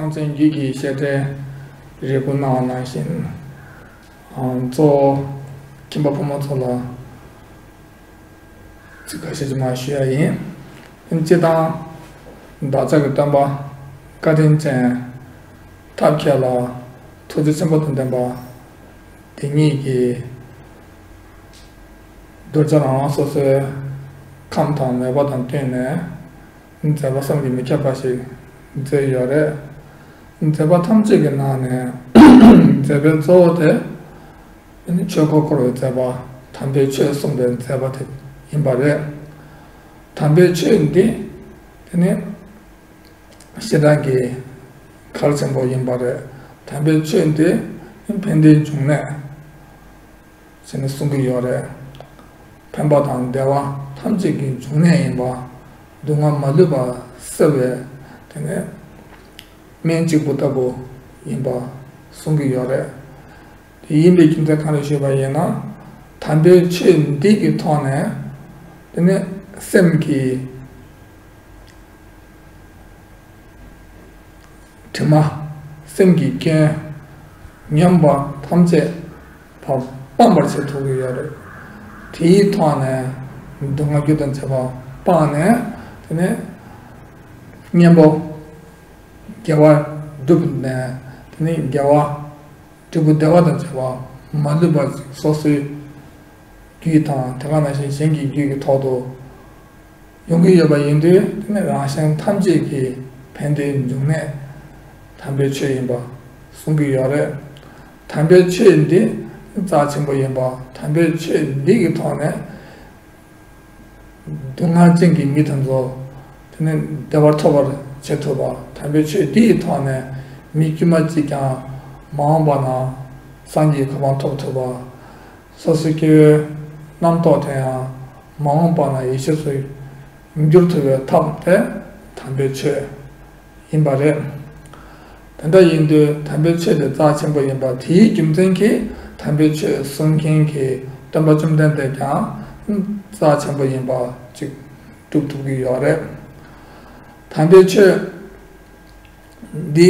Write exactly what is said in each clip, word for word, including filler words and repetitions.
བཙན་རྒྱུད་ཀྱི་བཤད་གྲྭའི་རེ་སྐུལ་གནང་བ་ནང་བཞིན། ཨ། གཙོ་བོ་ཁྱིམ་པ་ཕོ་མོ་ཚོ་ལ་ཚིག་ཁ་ཤས་ཅིག་མར་ཞུ་ཡ་ཡིན། སྤྱིར་བཏང་བདག་ཅག་གི་སྟོན་པ་བཀའ་དྲིན་ཅན་ཐབས་མཁས་ལ་ཐུགས་རྗེ་ཆེན་པོ་དང་ལྡན་པ་དེ་ཉིད་ཀྱིས་གདུལ་བྱ་རང་རང་སོ་སོའི་ཁམས་དང་མོས་པ་དང་བསྟུན་ནས་མཛད་པ་བསམ་གྱིས་མི་ཁྱབ་པ་ཞིག་མཛད་ཡོད་རེད། མཛད་པ་ཐམས་ཅད་ཀྱི་ནང་ནས་མཛད་པའི་གཙོ་བོ་དེ་ནི་ཆོས་འཁོར་བསྐོར་བའི་མཛད་པ་དམ་པའི་ཆོས་གསུངས་པའི་མཛད་པ་དེ་ཡིན་པ་རེད། དམ་པའི་ཆོས་འདི་དེ་ནི་བཤད་གྲྭ་གི་གལ་ཆེན་པོ་ཡིན་པ་རེད། དམ་པའི་ཆོས་འདི་ཕན་བདེའི་འབྱུང་གནས་ཟེར་ནས་གསུང་གི་ཡོད་རེད། ཕན་པ་དང་བདེ་བ་ཐམས་ཅད་ཀྱི་འབྱུང་གནས་ཡིན་པ། སྡུག་བསྔལ་མ་ལུས་པ་སེལ་བའི་དེ་ནས་སྨན་གཅིག་པུ་ལྟ་བུ་ཡིན་པ་གསུང་གི་ཡོད་རེད། དེ་ཡིན་པའི་རྒྱུ་མཚན་གང་རེད་ཞུས་པ་ཡིན་ན། དམ་པའི་ཆོས་འདི་གི་ཐོག་ནས་དེ་ནས་སེམས་ཀྱི་དྲི་མ། སེམས་ཀྱི་སྐྱོན། ཉམས་པ་ཐམས་ཅད་སྤང་པར་བྱེད་ཐུབ་ཀྱི་ཡོད་རེད། དེའི་ཐོག་ནས་སྡུག་བསྔལ་རྒྱུ་དང་བཅས་པ་སྤངས་ནས་དེ་ནས་གཉེན་པོ་དགེ་བ་བསྒྲུབས་ནས་དེ་ནས་དགེ་བ་འབྲས་བུ་བདེ་བ་དང་བཅས་པ་མ་ལུས་པ་ཞིག་སོ་སོའི་རྒྱུད་དང་དེ་ག་ནང་བཞིན་གཞན་གྱི་རྒྱུད་ཀྱི་ཐོག་ཏུ་ཡོང་གི་ཡོད་པ་ཡིན་དུས། དེ་ནི་རང་གཞན་ཐམས་ཅད་ཀྱི་ཕན་བདེའི་འབྱུང་གནས་དམ་པའི་ཆོས་ཡིན་པ་གསུང་གི་ཡོད་རེད། དམ་པའི་ཆོས་འདི་རྩ་ཆེན་པོ་ཡིན་པ། དམ་པའི་ཆོས་འདི་གི་ཐོག་ནས་སྡུག་བསྔལ་ཅན་གྱི་མི་དེ་ཚོ་དེ་ནི་བདེ་བར་ཐོབ་པར་བྱེད་ཐུབ་པ། དམ་པའི་ཆོས་འདི་ཡི་ཐོག་ནས་མི་དཀྱུས་མ་གཅིག་ཀྱང་མ་འོངས་པ་ན་སངས་རྒྱས་གོ་འཕང་ཐོབ་ཐུབ་པ། སོ་སོའི་སྐྱེ་བོའི་རྣམ་རྟོག་དེ་ཡང་མ་འོངས་པ་ན་ཡེ་ཤེས་སུ་འགྱུར་ཐུབ་པའི་ཐབས་དེ་དམ་པའི་ཆོས་ཡིན་པ་རེད། དེ་འདྲ་ཡིན་དུས་དམ་པའི་ཆོས་དེ་རྩ་ཆེན་པོ་ཡིན་པ། དེའི་རྒྱུ་མཚན་གྱིས་དམ་པའི་ཆོས་གསུང་མཁན་གྱི་སྟོན་པ་བཅོམ་ལྡན་འདས་ཀྱང་རྩ་ཆེན་པོ་ཡིན་པ་ཅིག་སྒྲུབ་ཐུབ་ཀྱི་ཡོད་རེད། དམ་པའི་ཆོས་འདི་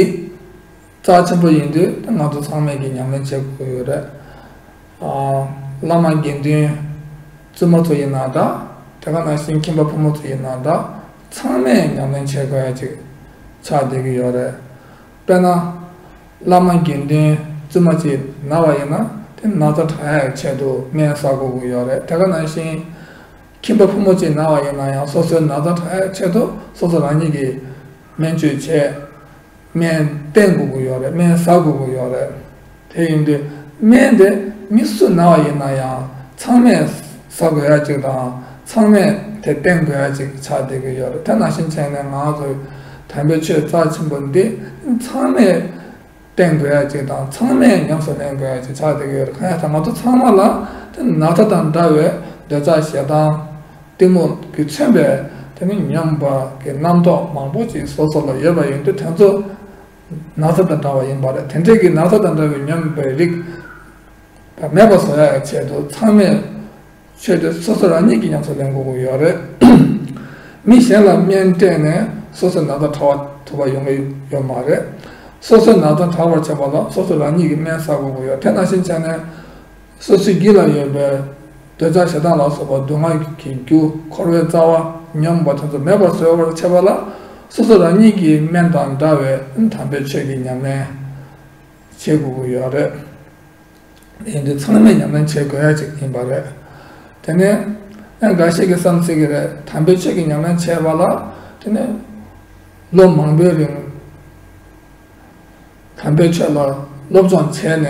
རྩ་ཆེན་པོ་ཡིན་དུས་ང་ཚོ་ཚང་མས་ཀྱིས་ཉམས་ལེན་བྱེད་དགོས་ཀྱི་ཡོད་རེད། ཨ། བླ་མ་དགེ་འདུན་བཙུན་མ་ཚོ་ཡིན་ན་འདྲ། དེ་ག་ནང་བཞིན་ཁྱིམ་པ་ཕོ་མོ་ཚོ་ཡིན་ན་འདྲ། ཚང་མས་ཉམས་ལེན་བྱེད་དགོས་ཡ་ཅིག་ཆགས་བསྡད་ཀྱི་ཡོད་རེད། དཔེར་ན། བླ་མ་དགེ་འདུན་བཙུན་མ་ཅིག་ན་བ་ཡིན་ན་དེ་ན་ཚ་དྲག་ཡ་ཆེད་དུ་སྨན་ཟ་དགོས་ཀྱི་ཡོད་རེད། དེ་ག་ནང་བཞིན་ཁྱིམ་པ་ཕོ་མོ་ཅིག་ན་བ་ཡིན་ན་ཡང་སོ་སོའི་ན་ཚ་དྲག་ཡ་ཆེད་དུ་སོ་སོ་རང་ཉིད་ཀྱིས་སྨན་བཅོས་བྱས། སྨན་བསྟེན་དགོས་ཀྱི་ཡོད་རེད། སྨན་ཟ་དགོས་ཀྱི་ཡོད་རེད། དེ་ཡིན་དུས་སྨན་དེ་མི་སུ་ན་བ་ཡིན་ན་ཡང་ཚང་མས་ཟ་དགོས་ཡ་ཅིག་དང་ཚང་མས་དེ་བསྟེན་དགོས་ཡ་ཅིག་ཆགས་བསྡད་ཀྱི་ཡོད་རེད། དེ་ནང་བཞིན་བྱས་ནས་ང་ཚོ་དམ་པའི་ཆོས་རྩ་ཆེན་པོ་འདི་ཚང་མས་བསྟེན་དགོས་ཡ་ཅིག་དང་ཚང་མས་ཉམས་སུ་ལེན་དགོས་ཡ་ཅིག་ཆགས་བསྡད་ཀྱི་ཡོད་རེད། གང་ཡིན་ཟེར་ན་ང་ཚོ་ཚང་མ་ལ་དེ་ན་ཚ་དང་འདྲ་བའི་འདོད་ཆགས་ཞེ་སྡང་གཏི་མུག་གིས་མཚོན་པའི་དེ་ནི་ཉམས་པ་གི་རྣམ་རྟོག་མང་པོ་ཅིག་སོ་སོ་ལ་ཡོད་པ་ཡིན་དུས། དེ་ཚོ་ན་ཚ་དང་འདྲ་བ་ཡིན་པ་རེད། དེ་འདྲའི་གི་ན་ཚ་དང་འདྲ་བའི་ཉམས་པའི་རིགས་མེད་པ་བཟོ་ཡག་ཆེད་དུ་ཚང་མས་ཆོས་དེ་སོ་སོ་རང་ཉིད་ཀྱིས་ཉམས་སུ་ལེན་དགོས་ཀྱི་ཡོད་རེད། མི་གཞན་ལ་སྨན་སྤྲད་ནས་སོ་སོ་ན་ཚ་དྲག་པ་ཐུབ་པ་ཡོང་གི་ཡོད་མ་རེད། སོ་སོ་ན་ཚ་དྲག་པར་བྱེད་པ་ལ་སོ་སོ་རང་ཉིད་ཀྱིས་སྨན་ཟ་དགོས་ཀྱི་ཡོད། དེ་ནང་བཞིན་བྱས་ནས། སོ་སོའི་རྒྱུད་ལ་ཡོད་པའི་འདོད་ཆགས་ཞེ་སྡང་ལ་སོགས་པ་སྡུག་བསྔལ་གྱི་རྒྱུ་འཁོར་བའི་རྩ་བ་ཉམས་པ་དེ་ཚོ་མེད་པར་བཟོ་བར་བྱེད་པ་ལ་སོ་སོ་རང་ཉིད་ཀྱིས་སྨན་དང་འདྲ་བའི་དམ་པའི་ཆོས་ཀྱི་ཉམས་ལེན་བྱེད་དགོས་ཀྱི་ཡོད་རེད། ཡིན་དུས་ཚང་མས་ཉམས་ལེན་བྱེད་དགོས་ཡ་ཅིག་ཡིན་པ་རེད། དེ་ནས་ཡང་འགའ་ཞིག་གིས་བསམ་སྲིད་ཀྱི་རེད། དམ་པའི་ཆོས་ཀྱི་ཉམས་ལེན་བྱས་པ་ལ་དེ་ནས་ལོ་མང་པོའི་རིང་དམ་པའི་ཆོས་ལ་སློབ་སྦྱོང་བྱས་ནས་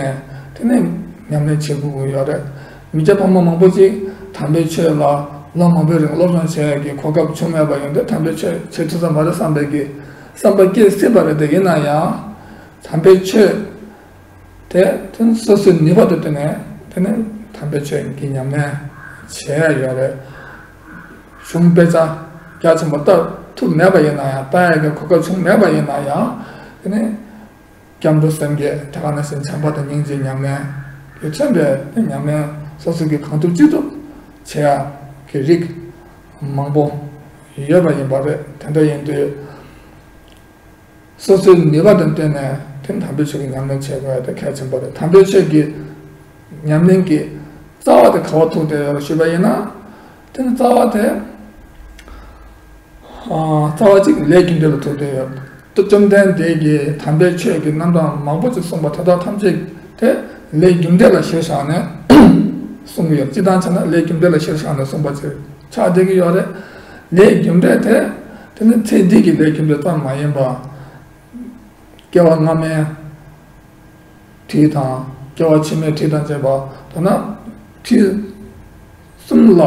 དེ་ནས་ཉམས་ལེན་བྱེད་དགོས་ཀྱི་ཡོད་རེད། མི་སྐྱ་ཕོ་མོ་མང་པོ་ཅིག་དམ་པའི་ཆོས་ལ་ལོ་མང་པོའི་རིང་སློབ་སྦྱོང་བྱེད་ཡག་གི་གོ་སྐབས་བྱུང་མེད་པ་ཡིན་དུས་དམ་པའི་ཆོས་བྱེད་ཐུབ་ས་མ་རེད་བསམ་པའི་གི་བསམ་པ་སྐྱེ་སྲིད་པ་རེད། དེ་ཡིན་ན་ཡང་དམ་པའི་ཆོས་དེ་དེ་སོ་སོའི་ནུས་པ་དེ་བཏོན་ནས་དེ་ནས་དམ་པའི་ཆོས་ཀྱི་ཉམས་ལེན་བྱེད་ཡག་ཡོད་རེད། གཞུང་དཔེ་ཆ་རྒྱ་ཆེན་པོ་ལྟ་ཐུབ་མེད་པ་ཡིན་ན་ཡང་། ལྟ་ཡག་གི་གོ་སྐབས་བྱུང་མེད་པ་ཡིན་ན་ཡང་། དེ་ནས་སྐྱབས་འགྲོ་སེམས་བསྐྱེད་དེ་ག་ནང་བཞིན་བྱམས་པ་དང་སྙིང་རྗེའི་ཉམས་ལེན་གྱིས་མཚོན་པའི་དེ་ཉམས་ལེན་སོ་སོ་གིས་གང་ཐུབ་ཅི་ཐུབ་བྱེད་ཡག་གི་རིགས་མང་པོ་ཡོད་པ་ཡིན་པ་རེད། དེ་འདྲ་ཡིན་དུས་ སོ་སོའི་ནུས་པ་དང་བསྟུན་ནས་དེ་དམ་པའི་ཆོས་ཀྱི་ཉམས་ལེན་བྱེད་དགོས་ཡ་དེ་གལ་ཆེན་པོ་རེད། དམ་པའི་ཆོས་ཀྱི་ཉམས་ལེན་གྱི་རྩ་བ་དེ་ག་པར་ཐུག་བསྡད་ཡོད་རེད་ཞུས་པ་ཡིན་ན། དེ་ནི་རྩ་བ་དེ། ཨ། རྩ་བ་གཅིག་ལས་རྒྱུ་འབྲས་ལ་ཐུག་བསྡད་ཡོད། བཅོམ་ལྡན་འདས་ཀྱིས་དམ་པའི་ཆོས་ཀྱི་རྣམ་གྲངས་མང་པོ་ཅིག་གསུངས་པ་དེ་དག་ཐམས་ཅད་དེ་ལས་རྒྱུ་འབྲས་ལ་གཞིར་བཞག་ནས་གསུང་གི་ཡོད། སྤྱིར་བཏང་བྱས་ན་ལས་རྒྱུ་འབྲས་ལ་གཞིར་བཞག་ནས་གསུངས་པ་ཅིག་ཆགས་བསྡད་ཀྱི་ཡོད་རེད། ལས་རྒྱུ་འབྲས་དེ་དེ་ནི་ཚེ་འདི་གི་ལས་རྒྱུ་འབྲས་ཙམ་མ་ཡིན་པ། སྐྱེ་བ་སྔ་མའི་དུས་དང་། སྐྱེ་བ་ཕྱི་མའི་དུས་དང་བཅས་པ། མདོར་ན་དུས་གསུམ་ལ་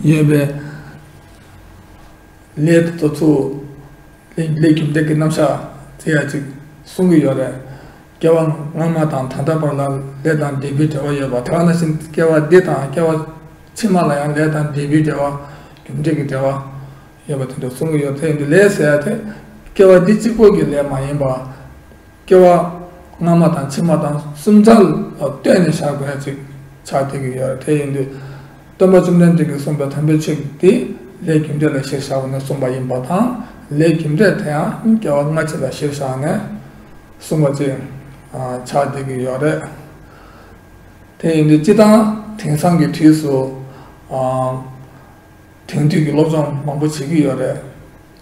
ཡོད་པའི་ལས་དང་དུས་ཚོད། ལས་ལས་རྒྱུ་འབྲས་ཀྱི་རྣམ་གཞག་ཅིག་ཡ་ཅིག་གསུང་གི་ཡོད་རེད། སྐྱེ་བ་སྔ་མ་དང་ད་ལྟ་བར་ལ་ལས་དང་འབྲས་བུའི་འབྲེལ་བ་ཡོད་པ། དེ་ནང་བཞིན་སྐྱེ་བ་འདི་དང་སྐྱེ་བ་ཕྱི་མ་ལ་ཡང་ལས་དང་འབྲས་བུའི་འབྲེལ་བ། རྒྱུ་འབྲས་ཀྱི་འབྲེལ་བ་ཡོད་པ་དེ་འདྲ་གསུང་གི་ཡོད། དེ་ཡིན་དུས་ལས་ཟེར་ཡ་དེ་སྐྱེ་བ་འདི་གཅིག་པོ་གི་ལས་མ་ཡིན་པ། སྐྱེ་བ་སྔ་མ་དང་ཕྱི་མ་དང་གསུམ་ཆར་ལ་ལྟོས་ནས་བཞག་དགོས་ཡ་ཅིག་ཆགས་བསྡད་ཀྱི་ཡོད་རེད། དེ་ཡིན་དུས་སྟོན་པ་བཅོམ་ལྡན་འདས་ཀྱིས་གསུངས་པའི་དམ་པའི་ཆོས་འདི་ལས་རྒྱུ་འབྲས་ལ་གཞིར་བཞག་ནས་གསུངས་པ་ཡིན་པ་དང་། ལས་རྒྱུ་འབྲས་དེ་ཡང་སྐྱེ་བ་སྔ་ཕྱི་ལ་གཞིར་བཞག་ནས་གསུངས་པ་ཅིག་ཆགས་བསྡད་ཀྱི་ཡོད་རེད། དེ་ཡིན་དུས་སྤྱིར་བཏང་དེང་སང་གི་དུས་སུ། ཨ། དེང་དུས་ཀྱི་སློབ་སྦྱོང་མང་པོ་བྱེད་ཀྱི་ཡོད་རེད།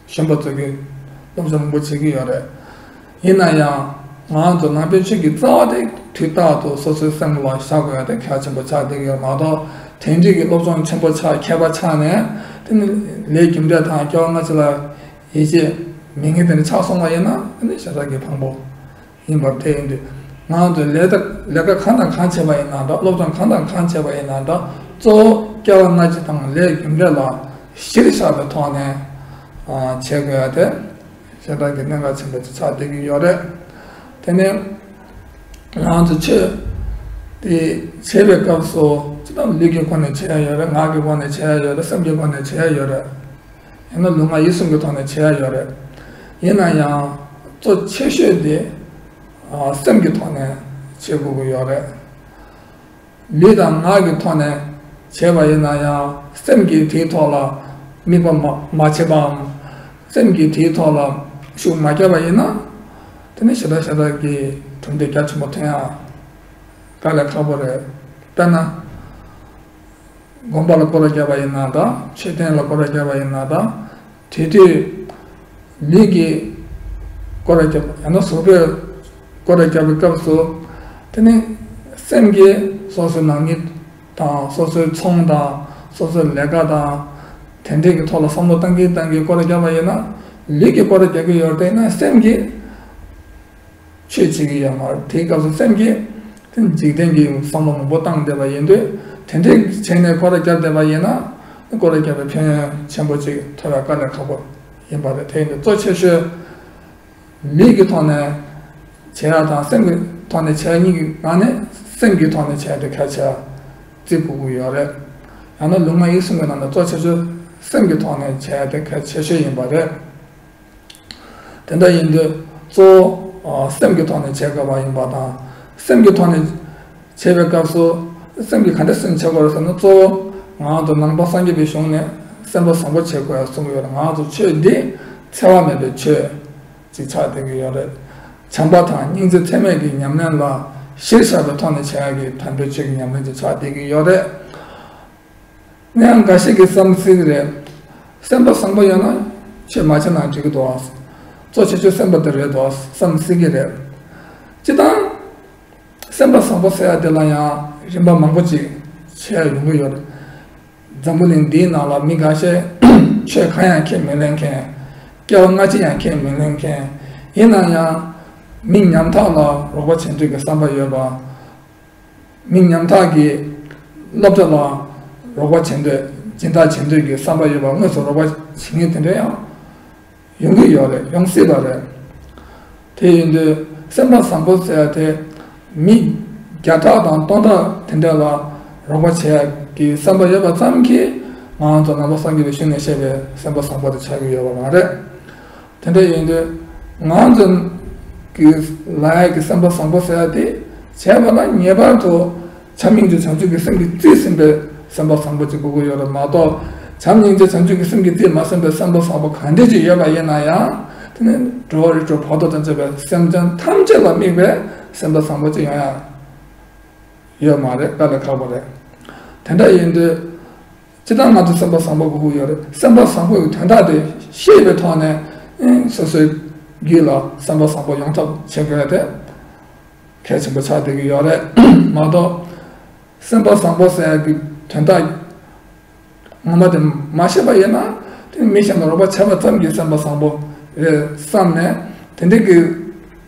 གཞོན་པ་ཚོ་གིས་སློབ་སྦྱོང་མང་པོ་བྱེད་ཀྱི་ཡོད་རེད། ཡིན་ན་ཡང་ང་ཚོ་ནང་པའི་ཆོས་ཀྱི་རྩ་བ་དེ་དུས་རྟག་ཏུ་སོ་སོའི་སེམས་ལ་བཞག་དགོས་ཡ་དེ་གལ་ཆེན་པོ་ཆགས་བསྡད་ཀྱི་ཡོད་མ་གཏོགས། དེང་དུས་ཀྱི་སློབ་སྦྱོང་ཆེན་པོ་ཆགས། མཁས་པ་ཆགས་ནས་དེ་ནི་ལས་རྒྱུ་འབྲས་དང་སྐྱེ་བ་སྔ་ཕྱི་ལ་ཡིད་ཆེས་མེད་མཁན་དེ་འདྲ་ཆགས་སོང་བ་ཡིན་ན། དེ་ནི་ཞེ་དྲག་གི་ཕངས་པོ་ཡིན་པ་དེ་ཡིན་དུས། ང་ཚོས་ལས་ད་ལས་ཀ་གང་དང་གང་བྱས་པ་ཡིན་ན་འདྲ། སློབ་སྦྱོང་གང་དང་གང་བྱས་པ་ཡིན་ན་འདྲ། གཙོ་བོ་སྐྱེ་བ་སྔ་ཕྱི་དང་ལས་རྒྱུ་འབྲས་ལ་གཞིར་བཞག་པའི་ཐོག་ནས། ཨ། བྱེད་དགོས་ཡ་དེ་ཞེ་དྲག་གི་གནད་འགག་ཆེན་པོ་ཅིག་ཆགས་བསྡད་ཀྱི་ཡོད་རེད། དེ་ནས་ང་ཚོ་ཆོས་དེ་བྱེད་པའི་སྐབས་སུ་སྤྱིར་བཏང་ལུས་ཀྱི་སྒོ་ནས་བྱེད་ཡ་ཡོད་རེད། ངག་གི་སྒོ་ནས་བྱེད་ཡ་ཡོད་རེད། སེམས་ཀྱི་སྒོ་ནས་བྱེད་ཡ་ཡོད་རེད། ཡང་ན་ལུས་ངག་ཡིད་གསུམ་གྱི་ཐོག་ནས་བྱེད་ཡ་ཡོད་རེད། ཡིན་ན་ཡང་གཙོ་ཆེ་ཤོས་དེ། ཨ། སེམས་ཀྱི་ཐོག་ནས་བྱེད་དགོས་ཀྱི་ཡོད་རེད། ལུས་དང་ངག་གི་ཐོག་ནས་བྱས་པ་ཡིན་ན་ཡང་སེམས་ཀྱིས་དེའི་ཐོག་ལ་དམིགས་པ་མ་མ་བྱས་པའམ། སེམས་ཀྱིས་དེའི་ཐོག་ལ་ཤུགས་མ་བརྒྱབ་པ་ཡིན་ན། དེ་ནི་ཞེ་དྲག་ཞེ་དྲག་གི་གྲུབ་འབྲས་རྒྱ་ཆེན་པོ་ཐོན་ཡ་དཀའ་ལས་ཁག་པོ་རེད། དཔེར་ན། སྒོམ་པ་ལ་སྐོར་ར་བརྒྱབ་པ་ཡིན་ན་དང་། མཆོད་རྟེན་ལ་སྐོར་ར་བརྒྱབ་པ་ཡིན་ན་དང་། དེ་དུས་ལུས་ཀྱིས་སྐོར་ར་བརྒྱབ། ཡང་ན་གཟུགས་པོས་སྐོར་ར་བརྒྱབ་པའི་སྐབས་སུ། དེ་ནི་སེམས་ཀྱིས་སོ་སོའི་ནང་མི་དང་། སོ་སོའི་ཚོང་དང་། སོ་སོའི་ལས་ཀ་དང་། དེ་འདྲས་ཀྱི་ཐོག་ལ་བསམ་བློ་བཏང་གིན་བཏང་གིན་སྐོར་ར་བརྒྱབ་པ་ཡིན་ན། ལུས་ཀྱིས་སྐོར་ར་རྒྱག་གི་ཡོད་རེད། དེ་ཡིན་ན་སེམས་ཀྱིས་ཆོས་བྱེད་ཀྱི་ཡོད་མ་རེད། དེའི་སྐབས་སུ་སེམས་ཀྱིས་དེ་འཇིག་རྟེན་གྱི་བསམ་བློ་མང་པོ་བཏང་བསྡད་པ་ཡིན་དུས། དེ་འདྲས་བྱས་ནས་སྐོར་ར་བརྒྱབ་བསྡད་པ་ཡིན་ན། སྐོར་ར་བརྒྱབ་པའི་ཕན་ཡོན་ཆེན་པོ་ཅིག་ཐོབ་ཡ་དཀའ་ལས་ཁག་པོ་ཡིན་པ་རེད། དེ་ཡིན་དུས་གཙོ་ཆེ་ཤོས་ལུས་ཀྱི་ཐོག་ནས་བྱེད་ཡ་དང་། སེམས་ཀྱི་ཐོག་ནས་བྱེད་ཡ་གཉིས་ཀྱི་ནང་ནས་སེམས་ཀྱི་ཐོག་ནས་བྱེད་ཡ་དེ་གལ་ཆེ་བ་བརྩི་དགོས་ཀྱི་ཡོད་རེད། ཡང་ན་ལུས་ངག་ཡིད་གསུམ་གྱི་ནང་ནས་གཙོ་ཆེ་ཤོས་སེམས་ཀྱི་ཐོག་ནས་བྱེད་ཡ་དེ་གལ་ཆེ་ཤོས་ཡིན་པ་རེད། དེ་འདྲ་ཡིན་དུས་གཙོ་བོ། ཨ། སེམས་ཀྱི་ཐོག་ནས་བྱེད་དགོས་པ་ཡིན་པ་དང་། སེམས་ཀྱི་ཐོག་ནས་བྱེད་པའི་སྐབས་སུ་སེམས་ཀྱིས་ག་འདྲ་སེམས་བྱེད་དགོས་རེད་ཟེར་ན། གཙོ་བོ་ང་ཚོ་ནང་པ་སངས་རྒྱས་པའི་གཞུང་ནས་སེམས་པ་བཟང་པོ་བྱེད་དགོས་ཡ་གསུང་གི་ཡོད་རེད། ང་ཚོ་ཆོས་འདི་འཚེ་བ་མེད་པའི་ཆོས་ཅིག་ཆགས་བསྡད་ཀྱི་ཡོད་རེད། བྱམས་པ་དང་སྙིང་རྗེ་ཚད་མེད་ཀྱི་ཉམས་ལེན་ལ་གཞིར་བཞག་པའི་ཐོག་ནས་བྱེད་ཡ་གི་དམ་པའི་ཆོས་ཀྱི་ཉམས་ལེན་ཅིག་ཆགས་བསྡད་ཀྱི་ཡོད་རེད། ནས་ཡང་འགའ་ཞིག་གིས་བསམ་སྲིད་ཀྱི་རེད། སེམས་པ་བཟང་པོ་ཡོད་ན་ཆོས་མ་བྱས་ན་འགྲིག་གི་འདུག་ཨ། གཙོ་ཆེ་ཤོས་སེམས་པ་དེ་རེད་འདུག་ཨ་བསམ་སྲིད་ཀྱི་རེད། སྤྱིར་བཏང་སེམས་པ་བཟང་པོ་ཟེར་ཡ་དེ་ལ་ཡང་རིམ་པ་མང་པོ་ཅིག་བྱས་ཡོང་གི་ཡོད་རེད། འཛམ་བུ་གླིང་འདིའི་ནང་ལ་མི་འགའ་ཤས་ཆོས་གང་ཡང་ཁས་མི་ལེན་མཁན། སྐྱེ་བ་སྔ་ཕྱི་ཡང་ཁས་མི་ལེན་མཁན། ཡིན་ན་ཡང་མི་ཉམ་ཐག་ལ་རོགས་པ་བྱེད་འདོད་ཀྱི་བསམ་པ་ཡོད་པ། མི་ཉམ་ཐག་གི་སློབ་གྲྭ་ལ་རོགས་པ་བྱེད་འདོད། སྦྱིན་བདག་བྱེད་འདོད་ཀྱི་བསམ་པ་ཡོད་པ། དངོས་སུ་རོགས་པ་བྱེད་མཁན་དེ་འདྲ་ཡང་ཡོང་གི་ཡོད་རེད། ཡོང་སྲིད་པ་རེད། དེ་ཡིན་དུས་སེམས་པ་བཟང་པོ་ཟེར་ཡ་དེ་མི་བརྒྱ་ཕྲག་དང་སྟོང་ཕྲག་དེ་འདྲ་ལ་རོགས་པ་བྱེད་ཡ་གི་བསམ་པ་ཡོད་པ་ཙམ་གྱིས་ང་ཚོ་ནང་པ་སངས་རྒྱས་པའི་གཞུང་ནས་བཤད་པའི་སེམས་པ་བཟང་པོ་དེ་ཆགས་ཀྱི་ཡོད་པ་མ་རེད། དེ་འདྲ་ཡིན་དུས་ང་ཚོ་གི་ལ་ཡ་གི་སེམས་པ་བཟང་པོ་ཟེར་ཡ་དེ་བྱས་པ་ན་ངེས་པར་དུ་བྱམས་སྙིང་རྗེ་བྱང་ཆུབ་ཀྱི་སེམས་ཀྱིས་བརྩིས་ཟིན་པའི་སེམས་པ་བཟང་པོ་ཅིག་དགོས་ཀྱི་ཡོད་རེད་མ་གཏོགས། བྱམས་སྙིང་རྗེ་བྱང་ཆུབ་ཀྱི་སེམས་ཀྱིས་རྩིས་མ་ཟིན་པའི་སེམས་པ་བཟང་པོ་ག་འདྲ་ཅིག་ཡོད་པ་ཡིན་ན་ཡང་། དེ་ནི་འགྲོ་བ་རིགས་དྲུག་བར་དོ་དང་བཅས་པའི་སེམས་ཅན་ཐམས་ཅད་ལ་དམིགས་པའི་སེམས་པ་བཟང་པོ་ཅིག་ཡོང་ཡ་ཡོད་མ་རེད། དཀའ་ལས་ཁག་པོ་རེད། དེ་འདྲ་ཡིན་དུས། ཅི་ལྟར་ང་ཚོ་སེམས་པ་བཟང་པོ་དགོས་ཀྱི་ཡོད་རེད། སེམས་པ་བཟང་པོ་ཡི་དོན་དག་དེ་ཤེས་པའི་ཐོག་ནས། ཨེ། སོ་སོའི་རྒྱུད་ལ་སེམས་པ་བཟང་པོ་ཡོང་ཐབས་བྱེད་དགོས་དེ་གལ་ཆེན་པོ་ཆགས་བསྡད་ཀྱི་ཡོད་རེད་མ་གཏོགས། སེམས་པ་བཟང་པོ་ཟེར་ཡ་གི་དོན་དག་ངོ་མ་དེ་མ་ཤེས་པ་ཡིན་ན། དེ་མི་གཞན་ལ་རོགས་པ་བྱས་པ་ཙམ་གྱིས་སེམས་པ་བཟང་པོ་རེད་བསམ་ནས། དེ་འདྲའི་གི་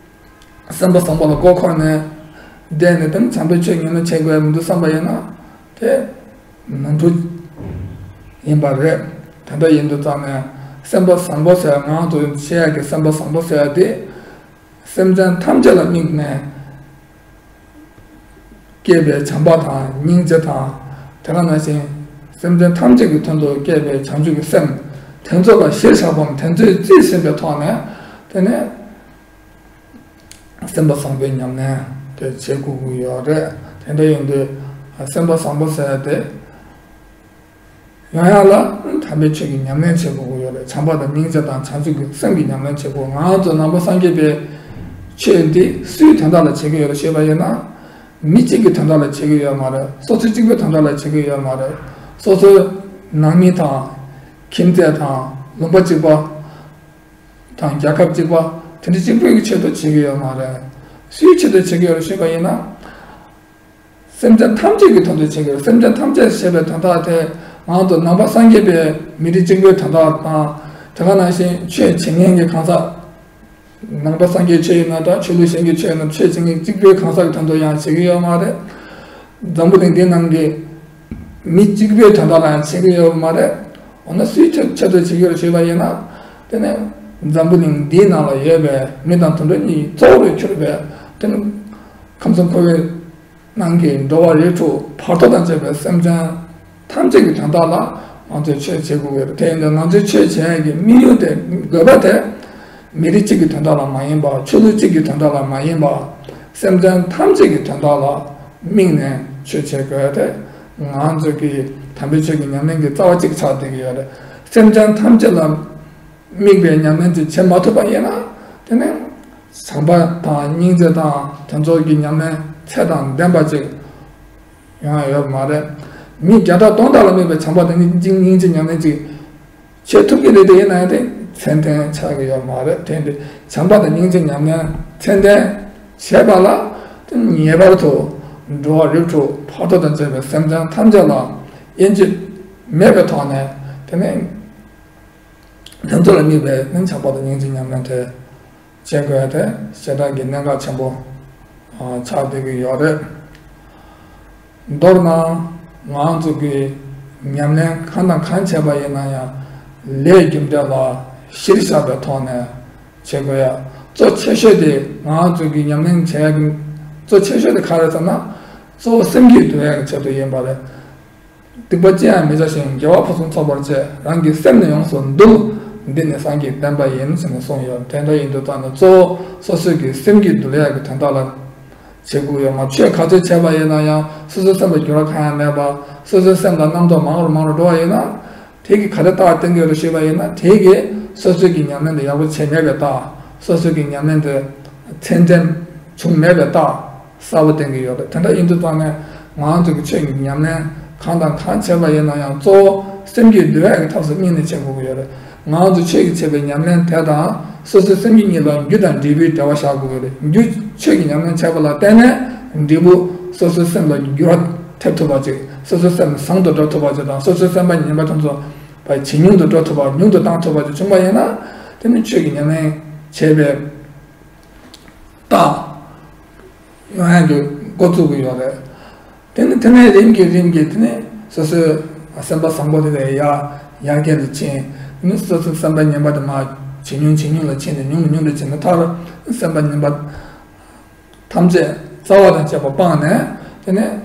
སེམས་པ་བཟང་པོ་ལ་མགོ་འཁོར་ནས་བསྡད་ནས། དེ་ནི་བྱམས་པའི་ཆོས་ཉམས་ལེན་བྱེད་དགོས་མི་འདུག་བསམ་པ་ཡིན་ན། དེ་ནོར་འཁྲུལ་ཡིན་པ་རེད། དེ་འདྲ་ཡིན་དུས་ཙང་ནས། སེམས་པ་བཟང་པོ་ཟེར། ང་ཚོ་བྱེད་ཡག་གི་སེམས་པ་བཟང་པོ་ཟེར་ཡ་དེ། སེམས་ཅན་ཐམས་ཅད་ལ་དམིགས་ནས་སྐྱེས་པའི་བྱམས་པ་དང་སྙིང་རྗེ་དང་། དེ་ག་ནང་བཞིན་སེམས་ཅན་ཐམས་ཅད་ཀྱི་དོན་དུ་སྐྱེས་པའི་བྱང་ཆུབ་ཀྱི་སེམས། དེ་ཚོ་ལ་གཞིར་བཞག་པའམ་དེ་ཚོས་རྩིས་ཟིན་པའི་ཐོག་ནས། དེ་ནས་སེམས་པ་བཟང་པོའི་ཉམས་ལེན་དེ་བྱེད་དགོས་ཀྱི་ཡོད་རེད། དེ་འདྲ་ཡིན་དུས་སེམས་པ་བཟང་པོ་ཟེར་ཡ་དེ་ཡོང་ཡག་ལ་དམ་པའི་ཆོས་ཀྱི་ཉམས་ལེན་བྱེད་དགོས་ཀྱི་ཡོད་རེད། བྱམས་པ་དང་སྙིང་རྗེ་དང་བྱང་ཆུབ་ཀྱི་སེམས་ཀྱི་ཉམས་ལེན་བྱེད་དགོས། ང་ཚོ་ནང་པ་སངས་རྒྱས་པའི་ཆོས་འདི་སུའི་དོན་དག་ལ་བྱེད་ཀྱི་ཡོད་རེད་ཞེས་པ་ཡིན་ན། མི་གཅིག་གི་དོན་དག་ལ་བྱེད་ཀྱི་ཡོད་མ་རེད། སོ་སོ་གཅིག་པུའི་དོན་དག་ལ་བྱེད་ཀྱི་ཡོད་མ་རེད། སོ་སོའི་ནང་མི་དང་། ཁྱིམ་མཚེས་དང་། ལུང་པ་གཅིག་པ་དང་། རྒྱལ་ཁབ་གཅིག་པ། དེ་འདྲ་གཅིག་པུའི་ཆེད་དུ་བྱེད་ཀྱི་ཡོད་མ་རེད། སུའི་ཆེད་དུ་བྱེད་ཀྱི་ཡོད་རེད་ཞུས་པ་ཡིན་ན། སེམས་ཅན་ཐམས་ཅད་ཀྱི་དོན་དུ་བྱེད་ཀྱི་ཡོད། སེམས་ཅན་ཐམས་ཅད་ཞེས་པའི་དོན་དག་དེ། ང་ཚོ་ནང་པ་སངས་རྒྱས་པའི་མི་རིགས་གཅིག་པུའི་དོན་དག་དང་། དེ་ག་ནང་བཞིན་ཆོས་བྱེད་མཁན་གྱི་གང་ཟག་ནང་པ་སངས་རྒྱས་ཆོས་ཡིན་ན་འདྲ། ཆོས་ལུགས་གཞན་གྱི་ཆོས་ཡིན་ན། ཆོས་བྱེད་མཁན་གཅིག་པུའི་གང་ཟག་གི་དོན་དུ་ཡང་བྱེད་ཀྱི་ཡོད་མ་རེད། འཛམ་བུ་གླིང་འདིའི་ནང་གི་མི་གཅིག་པུའི་དོན་དག་ལ་ཡང་བྱེད་ཀྱི་ཡོད་མ་རེད། འོ་ན་སུའི་ཆེད་ཆེད་དུ་བྱེད་ཀྱི་ཡོད་རེད་ཞུས་པ་ཡིན་ན། དེ་ནས་འཛམ་བུ་གླིང་འདིའི་ནང་ལ་ཡོད་པའི་མི་དང་དུད་འགྲོ་གཉིས་གཙོ་བོར་གྱུར་པའི། དེ་ནི་ཁམས་གསུམ་འཁོར་བའི་ནང་གི་འགྲོ་བ་རིགས་དྲུག་བར་དོ་དང་བཅས་པའི་སེམས་ཅན་ཐམས་ཅད་ཀྱི་དོན་དག་ལ་ང་ཚོས་ཆོས་བྱེད་དགོས་ཀྱི་རེད། དེ་ཡིན་དུས་ང་ཚོས་ཆོས་བྱེད་ཡག་གི་དམིགས་ཡུལ་དེ། དགོས་པ་དེ། མི་རིགས་གཅིག་གི་དོན་དག་ལ་མ་ཡིན་པ། ཆོས་ལུགས་གཅིག་གི་དོན་དག་ལ་མ་ཡིན་པ། སེམས་ཅན་ཐམས་ཅད་ཀྱི་དོན་དག་ལ་དམིགས་ནས་ཆོས་བྱེད་དགོས་ཏེ། ང་ཚོ་གི་དམ་པའི་ཆོས་ཀྱི་ཉམས་ལེན་གྱི་རྩ་བ་གཅིག་ཆགས་བསྡད་ཀྱི་ཡོད་རེད། སེམས་ཅན་ཐམས་ཅད་ལ་དམིགས་པའི་ཉམས་ལེན་དེ་བྱེད་མ་ཐུབ་པ་ཡིན་ན། དེ་ནི་བྱམས་པ་དང་སྙིང་རྗེ་དང་དེ་ཚོ་གི་ཉམས་ལེན་ཚད་དང་ལྡན་པ་ཅིག་ཡོང་ཡ་ཡོད་མ་རེད། མི་བརྒྱ་ཕྲག་སྟོང་ཕྲག་ལ་དམིགས་པའི་བྱམས་པ་དང་སྙིང་རྗེ་ཉམས་ལེན་ཅིག་བྱེད་ཐུབ་ཀྱི་རེད། དེ་ཡིན་ན་ཡང་དེ་ཚད་ལྡན་ཆགས་ཀྱི་ཡོད་མ་རེད། དེ་འདི་བྱམས་པ་དང་སྙིང་རྗེ་ཉམས་ལེན་ཚད་ལྡན་བྱེད་པ་ལ། དེ་ངེས་པར་དུ་འགྲོ་བ་རིགས་དྲུག་བར་དོ་དང་བཅས་པའི་སེམས་ཅན་ཐམས་ཅད་ལ་དབྱེ་འབྱེད་མེད་པའི་ཐོག་ནས། དེ་ནས་དེ་ཚོ་ལ་དམིགས་པའི་ནི་བྱམས་པ་དང་སྙིང་རྗེ་ཉམས་ལེན་དེ་བྱེད་དགོས་ཏེ། ཞེ་དྲག་གི་གནད་འགག་ཆེན་པོ་ཆགས་བསྡད་ཀྱི་ཡོད་རེད། མདོར་ན་ང་ཚོ་གི་ཉམས་ལེན་གང་དང་གང་བྱས་པ་ཡིན་ན་ཡང་། ལས་རྒྱུ་འབྲས་ལ་གཞིར་བཞག་པའི་ཐོག་ནས་བྱེད་དགོས་ཡ། གཙོ་ཆེ་ཤོས་དེ། ང་ཚོ་གི་ཉམས་ལེན་བྱེད་ཡ་གི་གཙོ་ཆེ་ཤོས་དེ་ག་རེ་ཟེར་ན། གཙོ་བོ་སེམས་རྒྱུད་འདུལ་ཡ་གི་ཆེད་དུ་ཡིན་པ་རེད། སྡིག་པ་ཅི་ཡང་མི་བྱ་ཞིང་། དགེ་བ་ཕུན་སུམ་ཚོགས་པར་སྤྱད། རང་གི་སེམས་ནི་ཡོངས་སུ་འདུལ། འདི་ནི་སངས་རྒྱས་བསྟན་པ་ཡིན། ཟེར་ནས་གསུངས་ཡོད། དེ་འདྲ་ཡིན་དུས་ཙང་ནས་གཙོ་བོ་སོ་སོའི་གི་སེམས་རྒྱུད་འདུལ་ཡག་གི་དོན་དག་ལ་བྱེད་དགོས་ཡོད་མ། ཆོས་ག་ཚོད་བྱས་པ་ཡིན་ན་ཡང་། སོ་སོའི་སེམས་ལ་འགྱུར་བ་གང་ཡང་མེད་པ། སོ་སོའི་སེམས་ལ་རྣམ་རྟོག་མང་རུ་མང་རུ་འགྲོ་བ་ཡིན་ན། དེ་གི་ག་རེ་རྟགས་བསྟན་གྱི་ཡོད་རེད་ཞུས་པ་ཡིན་ན། དེ་གི་སོ་སོའི་གི་ཉམས་ལེན་དེ་ཡག་པོ་བྱས་མེད་པའི་རྟགས། སོ་སོའི་གི་ཉམས་ལེན་དེ་ཚད་ལྡན་བྱུང་མེད་པའི་རྟགས་གསལ་པོ་བསྟན་གྱི་ཡོད་རེད། དེ་འདྲ་ཡིན་དུས་ཙང་ནས་ང་ཚོ་གི་ཆོས་ཀྱི་ཉམས་ལེན་གང་དང་གང་བྱས་པ་ཡིན་ན་ཡང་། གཙོ་བོ་སེམས་རྒྱུད་འདུལ་བའི་གི་ཐབས་སུ་དམིགས་ནས་བྱེད་དགོས་ཀྱི་ཡོད་རེད། ང་ཚོ་ཆོས་ཀྱི་བྱས་པའི་ཉམས་ལེན་དེ་དང་སོ་སོའི་སེམས་རྒྱུད་གཉིས་ལ་རྒྱུ་དང་འབྲས་བུའི་འབྲེལ་བ་བཞག་དགོས་ཀྱི་རེད། རྒྱུ། ཆོས་ཀྱི་ཉམས་ལེན་བྱས་པ་ལ་བརྟེན་ནས་འབྲས་བུ་སོ་སོའི་སེམས་ལ་འགྱུར་བ་ཐེབས་ཐུབ་པ་ཅིག་སོ་སོའི་སེམས་བཟང་དུ་འགྲོ་ཐུབ་པ་ཅིག་དང་། སོ་སོའི་སེམས་པ་ངན་པ་དེ་ཚོ་ཇེ་ཉུང་དུ་འགྲོ་ཐུབ་པ། ཉུང་དུ་བཏང་ཐུབ་པ་ཅིག་བྱུང་བ་ཡིན་ན། དེ་ནི་ཆོས་ཀྱི་ཉམས་ལེན་བྱས་པའི་རྟགས་ཡོང་ཡག་གི་འགོ་བཙུགས་ཀྱི་ཡོད་རེད། དེ་ནི་དེ་ནས་རིམ་གྱིས་རིམ་གྱིས། དེ་ནས་སོ་སོའི་སེམས་པ་བཟང་པོ་དེ་ལས་ཡར་ཡར་རྒྱས་ལ་ཕྱིན། དེ་ནས་སོ་སོའི་སེམས་པ་ངན་པ་དེ་མར་ཇེ་ཉུང་ཇེ་ཉུང་ལ་ཕྱིན་ནས། ཉུང་ནས་ཉུང་དུ་ཕྱིན་ནས། མཐར་སེམས་པ་ངན་པ་ཐམས་ཅད་རྩ་བ་དང་བཅས་པ་སྤངས་ནས། དེ་ནས་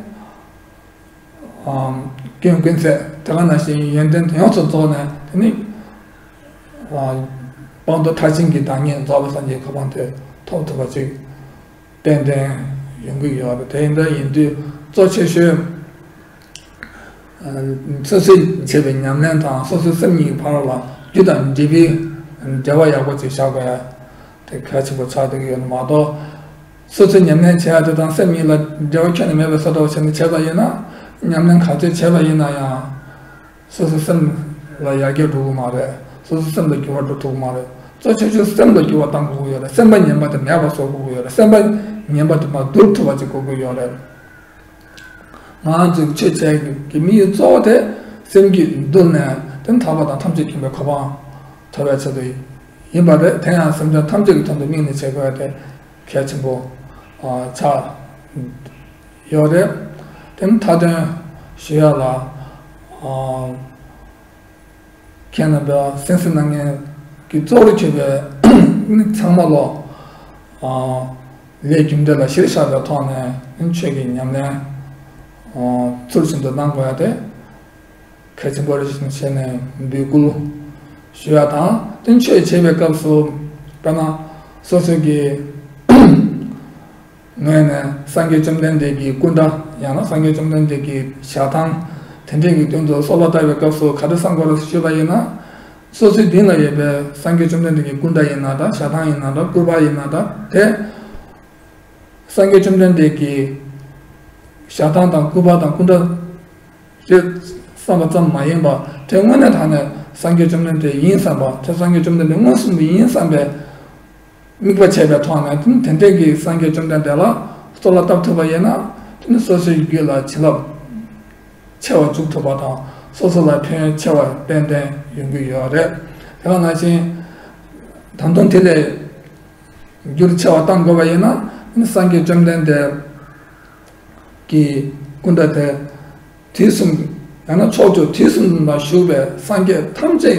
ཨམ། སྐྱོན་ཀུན་ཟད། དེ་ག་ནང་བཞིན་ཡོན་ཏན་དེ་ཡོངས་སུ་རྫོགས་ནས། དེ་ནི་ཨ། སྤངས་རྟོགས་མཐར་ཕྱིན་གྱི་བདག་ཉིད་རྫོགས་པའི་སངས་རྒྱས་གོ་འཕང་དེ་ཐོབ་ཐུབ་པ་ཅིག་ཏན་ཏན་ཡོང་གི་ཡོད་རེད། དེ་འདྲ་ཡིན་དུས་གཙོ་ཆེ་ཤོས་ སོ་སོས་བྱས་པའི་ཉམས་ལེན་དང་སོ་སོའི་སེམས་གཉིས་ཀྱི་བར་ལ་རྒྱུ་དང་འབྲས་བུའི་འབྲེལ་བ་ཡག་པོ་ཅིག་བཞག་དགོས་ཡ་དེ་གལ་ཆེན་པོ་ཆགས་བསྡད་ཀྱི་ཡོད་ནི་མ་གཏོགས། སོ་སོའི་ཉམས་ལེན་བྱེད་ཡ་དེ་དང་སེམས་གཉིས་ལ་འབྲེལ་བ་ཁྱོན་ནས་མེད་པའི་བཟོ་འདྲ་བ་བྱས་ནས་བྱས་པ་ཡིན་ན། ཉམས་ལེན་ག་ཚོད་བྱས་པ་ཡིན་ན་ཡང་། སོ་སོའི་སེམས་ལ་ཡར་རྒྱས་འགྲོ་གི་མ་རེད། སོ་སོའི་སེམས་ལ་འགྱུར་བ་འགྲོ་ཐུབ་ཀྱི་མ་རེད། གཙོ་ཆེ་ཤོས་སེམས་ལ་འགྱུར་བ་གཏང་དགོས་ཀྱི་ཡོད་རེད། སེམས་པ་ངན་པ་དེ་མེད་པ་བཟོ་དགོས་ཀྱི་ཡོད་རེད། སེམས་པ་ངན་པ་དེ་མར་བསྡུར་ཐུབ་པ་ཅིག་དགོས་ཀྱི་ཡོད་རེད། ང་ཚོས་ཆོས་བྱེད་ཀྱི་དམིགས་ཡུལ་གཙོ་བོ་དེ་སེམས་རྒྱུད་འདུལ་ནས་དེ་ཐར་པ་དང་ཐམས་ཅད་མཁྱེན་པའི་གོ་འཕང་ཐོབ་པའི་ཆེད་དུ་ཡིན་པ་རེད། དེ་ཡང་སེམས་ཅན་ཐམས་ཅད་ཀྱི་དོན་དུ་དམིགས་ནས་བྱེད་དགོས་པ་དེ་གལ་ཆེན་པོ་ཆགས་ཡོད་རེད། དེ་མཐའ་དོན་ཞུ་ཡ་ལ། ཁྱེད་རྣམ་པ་སེམས་སེམས་ནང་ངན་གྱི་གཙོ་བོར་གྱུར་པའི་མི་ཚང་མ་ལོ། ལས་རྒྱུ་འབྲས་ལ་གཞིར་བཞག་པའི་ཐོག་ནས་ཆོས་ཀྱི་ཉམས་ལེན་ཚུལ་བཞིན་དུ་གནང་དགོས་ཡ་དེ་གལ་ཆེན་པོ་རེད་ཞེས་ནས་འབོད་སྐུལ་ཞུ་ཡ་དང་། དེ་ཆོས་བྱེད་པའི་སྐབས་སུ་དཔེར་ན་སོ་སོ་གི་ངོས་ནས་སངས་རྒྱས་བཅོམ་ལྡན་འདས་ཀྱི་སྐུ་འདྲ། ཡང་ན་སངས་རྒྱས་བཅོམ་ལྡན་འདས་ཀྱི་ཞལ་ཐང་དེ་འདྲས་ཀྱི་དོན་དུ་གསོལ་བ་བཏབ་པའི་སྐབས་སུ་ག་རེ་བསམ་དགོས་རེད་ཞུས་པ་ཡིན་ན། སོ་སོའི་མདུན་ལ་ཡོད་པའི་སངས་རྒྱས་བཅོམ་ལྡན་འདས་ཀྱི་སྐུ་འདྲ་ཡིན་ན་འདྲ། ཞལ་ཐང་ཡིན་ན་འདྲ། སྐུ་པར་ཡིན་ན་འདྲ། དེ་སངས་རྒྱས་བཅོམ་ལྡན་འདས་ཀྱི་ཞལ་ཐང་དང་སྐུ་པར་དང་སྐུ་འདྲ་རེད་བསམ་པ་ཙམ་མ་ཡིན་པར། དེ་དངོས་གནས་དྲང་གནས་སངས་རྒྱས་བཅོམ་ལྡན་འདས་ཡིན་བསམ་པ། དེ་སངས་རྒྱས་བཅོམ་ལྡན་འདས་མངོན་སུམ་དུ་ཡིན་བསམ་པའི་དམིགས་པ་བྱས་པའི་ཐོག་ནས། དེ་དེ་འདྲས་ཀྱི་སངས་རྒྱས་བཅོམ་ལྡན་འདས་ལ་གསོལ་བ་བཏབ་ཐུབ་པ་ཡིན་ན། དེ་ནི་སོ་སོའི་རྒྱུད་ལ་བྱིན་རླབས་ཆེ་བ་འཇུག་ཐུབ་པ་དང་། སོ་སོ་ལ་ཕན་ཡོན་ཆེ་བ་ཏན་ཏན་ཡོང་གི་ཡོད་རེད། དེ་ག་ནང་བཞིན་ད་དུང་དེ་ལས་འགྱུར་ཆེ་བ་གཏང་དགོས་པ་ཡིན་ན། དེ་ནི་སངས་རྒྱས་བཅོམ་ལྡན་འདས་ཀྱི་སྐུ་འདྲ་དེ། དུས་གསུམ། ཡང་ན་ཕྱོགས་བཅུ་དུས་གསུམ་ལ་བཞུགས་པའི་སངས་རྒྱས་ཐམས་ཅད་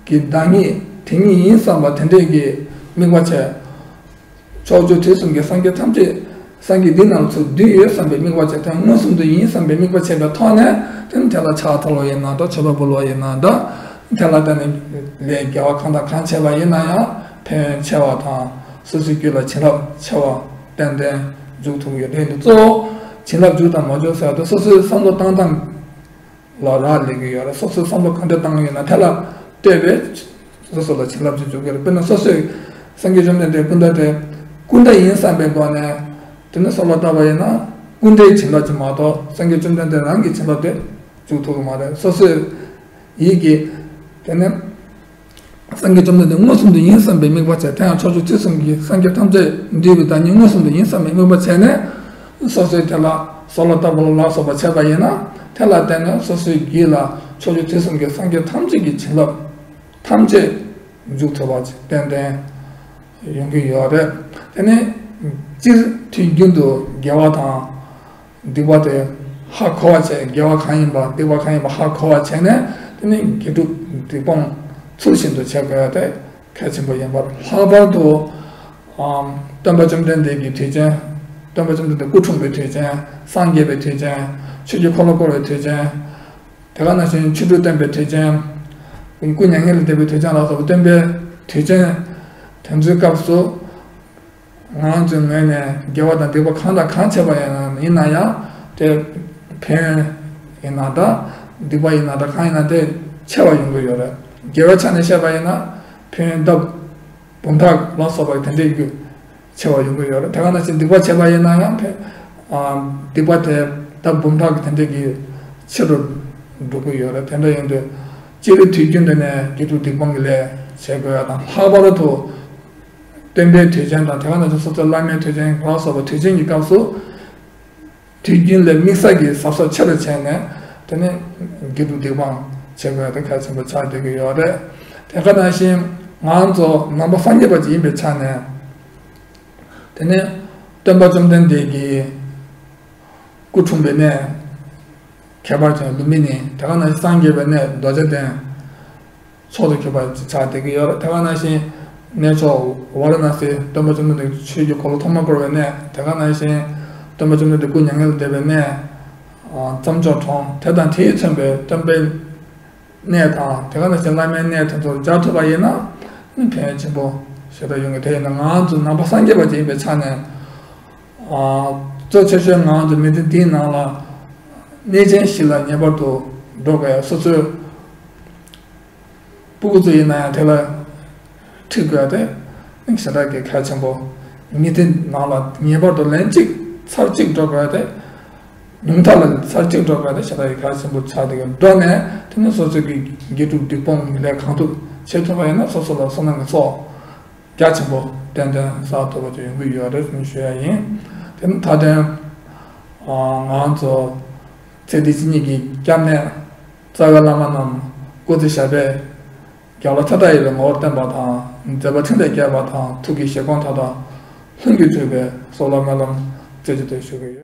ཀྱི་བདག་ཉིད་དེ་ཉིད་ཡིན་བསམ་པ་དེ་འདྲས་ཀྱི་དམིགས་པ་བྱས། ཕྱོགས་བཅུ་དུས་གསུམ་གྱི་སངས་རྒྱས་ཐམས་ཅད་སངས་རྒྱས་འདི་ནང་ཚུར་འདུས་ཡོད་བསམ་པའི་དམིགས་པ་བྱས། དེ་མངོན་སུམ་དུ་ཡིན་བསམ་པའི་དམིགས་པ་བྱས་པའི་ཐོག་ནས། དེ་ནི་དེ་ལ་ཕྱག་འཚལ་བ་ཡིན་ན་འདྲ། མཆོད་པ་འབུལ་བ་ཡིན་ན་འདྲ། དེ་ལ་བརྟེན་ནས་ལས་དགེ་བ་གང་དང་གང་བྱས་པ་ཡིན་ན་ཡང་ཕན་ཡོན་ཆེ་བ་དང་། སོ་སོའི་རྒྱུད་ལ་བྱིན་རླབས་ཆེ་བ་ཏན་ཏན་འཇུག་ཐུབ་ཀྱི་ཡོད། དེ་ཡིན་དུས་གཙོ་བོ་བྱིན་རླབས་འཇུག་དང་མ་འཇུག་ཟེར་བ་དེ་སོ་སོའི་བསམ་བློ་བཏང་སྟངས་ལ་རག་ལས་ཀྱི་ཡོད་རེད། སོ་སོའི་བསམ་བློ་གང་འདྲ་བཏང་ཡོད་ན་དེ་ལ་ལྟོས་པའི་སོ་སོ་ལ་བྱིན་རླབས་ཅིག་འཇུག་གི་རེད། དཔེར་ན་སོ་སོས་སངས་རྒྱས་བཅོམ་ལྡན་འདས་སྐུ་འདྲ་དེ་སྐུ་འདྲ་ཡིན་བསམ་པའི་སྒོ་ནས་དེ་ནས་གསོལ་བ་བཏབ་པ་ཡིན་ན། སྐུ་འདྲའི་བྱིན་རླབས་ཅིག་མ་གཏོགས་སངས་རྒྱས་བཅོམ་ལྡན་འདས་རང་གི་བྱིན་རླབས་དེ་འཇུག་ཐུབ་ཀྱི་མ་རེད། སོ་སོའི་ཡིད་ཀྱི། དེ་ནས་སངས་རྒྱས་བཅོམ་ལྡན་འདས་མངོན་སུམ་དུ་ཡིན་བསམ་པའི་དམིགས་པ་བྱས། དེ་ཡང་ཕྱོགས་བཅུ་དུས་གསུམ་གྱི་སངས་རྒྱས་ཐམས་ཅད་འདུས་པའི་བདག་ཉིད་མངོན་སུམ་དུ་ཡིན་བསམ་པའི་དམིགས་པ་བྱས་ནས། སོ་སོའི་དེ་ལ་གསོལ་བ་བཏབ་པ་ལ་ལ་སོགས་པ་བྱས་པ་ཡིན་ན། དེ་ལ་བརྟེན་ནས་སོ་སོའི་རྒྱུད་ལ་ཕྱོགས་བཅུ་དུས་གསུམ་གྱི་སངས་རྒྱས་ཐམས་ཅད་ཀྱི་བྱིན་རླབས་ཐམས་ཅད་འཇུག་ཐུབ་པ་ཅིག་ཏན་ཏན་ཡོང་གི་ཡོད་རེད། དེ་ནས་སྤྱིར་དུས་རྒྱུན་དུ་དགེ་བ་དང་སྡིག་པ་དེ་ཧ་གོ་བ་བྱས། དགེ་བ་གང་ཡིན་པ་སྡིག་པ་གང་ཡིན་པ་ཧ་གོ་བ་བྱས་ནས། དེ་ནས་དགེ་སྒྲུབ་སྡིག་སྤོང་ཚུལ་བཞིན་དུ་བྱེད་དགོས་ཡ་དེ་གལ་ཆེན་པོ་ཡིན་པ། ལྷག་པར་དུ་ཨམ་སྟོན་པ་བཅོམ་ལྡན་འདས་ཀྱི་དུས་ཆེན། སྟོན་པ་བཅོམ་ལྡན་འདས་སྐུ་འཁྲུངས་པའི་དུས་ཆེན། སངས་རྒྱས་པའི་དུས་ཆེན། ཆོས་ཀྱི་འཁོར་ལོ་བསྐོར་བའི་དུས་ཆེན། དེ་ག་ནང་བཞིན་ཆོ་འཕྲུལ་སྟོན་པའི་དུས་ཆེན། སྐུ་མྱ་ངན་ལས་འདས་པའི་དུས་ཆེན་ལ་སོགས་པ་སྟོན་པའི་དུས་ཆེན་དེ་ཚོའི་སྐབས་སུ། ང་ཚོའི་ངོས་ནས་དགེ་བ་དང་སྡིག་པ་གང་དང་གང་བྱས་པ་ཡིན་ན་ཡང་། དེ་ཕན་ཡོན་ཡིན་ན་འདྲ། སྡིག་པ་ཡིན་ན་འདྲ། གང་ཡིན་ན་དེ་ཆེ་བ་ཡོང་གི་ཡོད་རེད། དགེ་བའི་ཆ་ནས་བཤད་པ་ཡིན་ན་ཕན་ཡོན་ལྡབ་འབུམ་ཕྲག་ལ་སོགས་པ་དེ་འདྲའི་རྒྱུ་ཆེ་བ་ཡོང་གི་ཡོད་རེད། དེ་ག་ནང་བཞིན་སྡིག་པ་བྱས་པ་ཡིན་ན་ཡང་ཕན། ཨ། སྡིག་པ་དེ་ལྡབ་འབུམ་ཕྲག་གི་དེ་འདྲའི་གི་ཆེ་རུ་འགྲོ་གི་ཡོད་རེད། དེ་འདྲ་ཡིན་དུས་སྤྱིར་དུས་རྒྱུན་དུ་ནས་དགེ་སྒྲུབ་སྡིག་སྤོང་གི་ལས་བྱེད་དགོས་ཡ་དང་། ལྷག་པར་དུ་སྟོན་པའི་དུས་ཆེན་དང་། དེ་ག་ནང་བཞིན་སོ་སོའི་བླ་མའི་དུས་ཆེན་ལ་སོགས་པ་དུས་ཆེན་གྱི་སྐབས་སུ་དུས་རྒྱུན་ལས་དམིགས་བསལ་གྱི་གཟབ་གཟབ་ཆེ་རུ་བྱས་ནས། དེ་ནས་དགེ་སྒྲུབ་སྡིག་སྤོང་བྱེད་དགོས་ཡ་དེ་གལ་ཆེན་པོ་ཆགས་བསྡད་ཀྱི་ཡོད་རེད། དེ་ག་ནང་བཞིན་ང་ཚོ་ནང་པ་སངས་རྒྱས་པ་ཅིག་ཡིན་པའི་ཆ་ནས། དེ་ནས་སྟོན་པ་བཅོམ་ལྡན་འདས་ཀྱི་སྐུ་འཁྲུངས་པའི་གནས། ཁྱད་པར་ཅན་ལུམྦི་ནི། དེ་ག་ནང་བཞིན་སངས་རྒྱས་པའི་གནས་རྡོ་རྗེ་གདན། མཆོག་ཏུ་གྱུར་པ་ཆགས་བསྡད་ཀྱི་ཡོད་རེད། དེ་ག་ནང་བཞིན་གནས་མཆོག་ཝཱ་ར་ཎཱ་སི། སྟོན་པ་བཅོམ་ལྡན་འདས་ཆོས་ཀྱི་འཁོར་ལོ་ཐོག་མར་བསྐོར་བའི་གནས། དེ་ག་ནང་བཞིན་སྟོན་པ་བཅོམ་ལྡན་འདས་སྐུ་མྱ་ངན་ལས་འདས་པའི་གནས། ཨ། རྩྭ་མཆོག་གྲོང་། དེ་དང་དེས་མཚོན་པའི་སྟོན་པའི་གནས་དང་། དེ་ག་ནང་བཞིན་བླ་མའི་གནས་དེ་ཚོ་མཇལ་ཐུབ་པ་ཡིན་ན་ནི་ཕན་ཡོན་ཆེན་པོ་ཞེ་དྲག་ཡོང་གི། དེ་ཡིན་ན་ང་ཚོ་ནང་པ་སངས་རྒྱས་པ་ཅིག་ཡིན་པའི་ཆ་ནས། ཨ། གཙོ་ཆེ་ཤོས་ང་ཚོ་མི་ཚེ་འདིའི་ནང་ལ་ གནས་ཆེན་ཞིག་ལ་ངེས་པར་དུ་འགྲོ་དགོས་ཡ། སོ་སོའི་སྤུ་གུ་ཚོ་ཡིན་ན་ཡང་དེ་ལ་ཁྲིད་དགོས་ཡ་དེ་ཞེ་དྲག་གི་གལ་ཆེན་པོ། ཉིན་དེ་ནང་ལ་ངེས་པར་དུ་ལན་གཅིག་ཚར་གཅིག་འགྲོ་དགོས་ཡ་དེ། ཉུང་མཐའ་ལ་ཚར་གཅིག་འགྲོ་དགོས་ཡ་དེ་ཞེ་དྲག་གི་གལ་ཆེན་པོ་ཆགས་བསྡད་ཀྱི་འགྲོ་ནས། དེ་ནས་སོ་སོ་གི་དགེ་སྒྲུབ་སྡིག་སྤོང་ལས་གང་ཐུབ་བྱེད་ཐུབ་པ་ཡིན་ན་སོ་སོ་ལ་བསོད་ནམས་ཀྱི་ཚོགས་རྒྱ་ཆེན་པོ་ཏན་ཏན་བསགས་ཐུབ་པ་ཅིག་ཡོང་གི་ཡོད་རེད་ཟེར་ནས་ཞུ་ཡ་ཡིན། དེ་ནི་མཐའ་དོན། ང་ཚོ་ཚེ་འདི་ཕྱི་གཉིས་ཀྱི་སྐྱབས་གནས་རྩ་བའི་བླ་མ་རྣམས་སྐུ་ཚེ་ཞབས་པད་རྒྱ་ལོ་ཐ་དད་ཡོད་པའི་ངོ་བོར་བརྟན་པ་དང་། མཛད་པ་ཕྲིན་ལས་རྒྱས་པ་དང་། ཐུགས་ཀྱི་བཞེད་དགོངས་མཐའ་དག་ལྷུན་གྱིས་གྲུབ་པའི་གསོལ་བ་སྨོན་ལམ་རྩེ་གཅིག་ཏུ་ཞུ་གི་ཡོད།